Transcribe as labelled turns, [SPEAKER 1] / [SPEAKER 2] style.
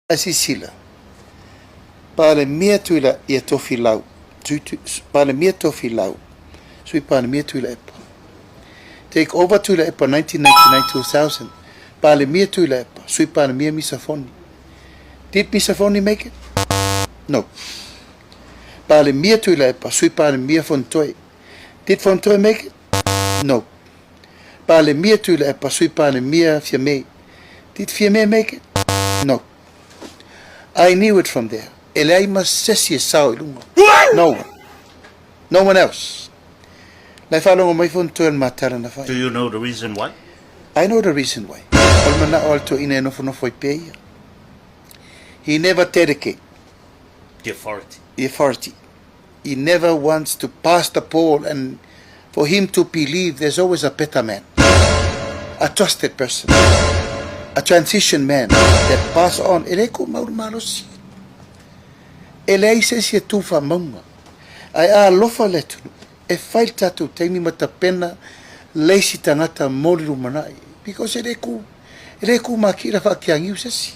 [SPEAKER 1] Ae silasila, Palemia Tuila ia Tofilau, Palemia Tofilau, Sui Palemia Tuilaepa. Take over Tuilaepa 1999-2000, Palemia Tuilaepa, Sui Palemia Misafoni. Did Misafoni make it? No. Palemia Tuilaepa, Sui Palemia Fonotoe. Did Fonotoe make it? No. Palemia Tuilaepa, Sui Palemia Fiame. Did Fiame make it? No. I knew it from there. E leai ma se isi e sao i luga. No one. No one else. La e faalogo mai Fonotoe i le matala na fai.
[SPEAKER 2] Do you know the reason why?
[SPEAKER 1] I know the reason why. O le manao o le toeaina e nofonofo ai pea ia. He never dedicate.
[SPEAKER 2] The authority.
[SPEAKER 1] The authority. He never wants to pass the ball and for him to believe there's always a better man, a trusted person, a transition man that pass on. E le ku mau le malosi. E leai se isi e tū faamaunga. Ae a alofa le atunuu, e fai le tatou taimi ma tapena le isi tagata mo le lumanai. Because e le ku, e le ku makila faakiagiu se isi.